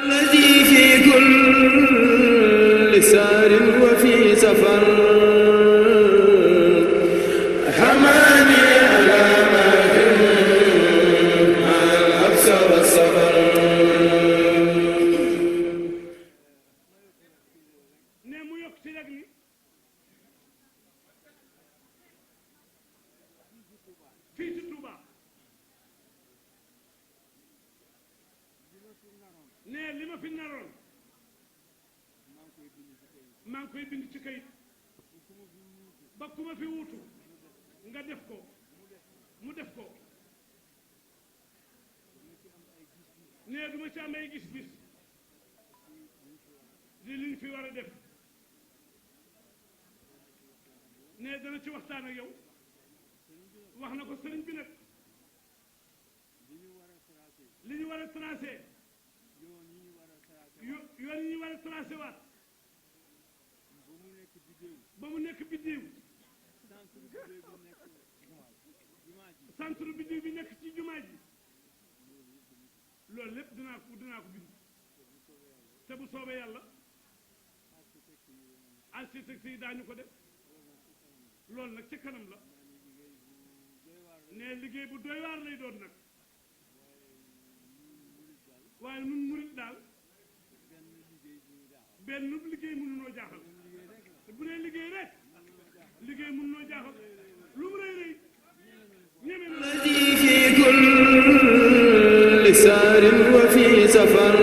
الذي في كل سار وفي سفر حماني على ماهر مع الحبس والسفر. ne mu yokk ci rek ni fii ci Touba ne li ma fi naroon maa ngi koy bind ci kayit ba ku ma fi wuutu nga def ko mu def ko ne du ma ci am ay gis-gis di liñ fi war a def ne dana ci waxtaan ak yow wax na ko sëriñ bi nag li ñu war a tracé yoon yi ñu war a tracé waat ba mu nekk biddiw centre biddiw bi nekk ci jumaa ji loolu lépp dinaa ko bind te bu soobee yàlla architecte yi daañu ko def loolu nag ci kanam la ne liggéey bu doy waar lay doon nag waaye nun murit daal benn liggéey mënunoo jaaxal bu dee liggéey rek liggéey mënunoo jaaxal lu mu rëy rëy ñeme na الذي في كل سار وفي سفر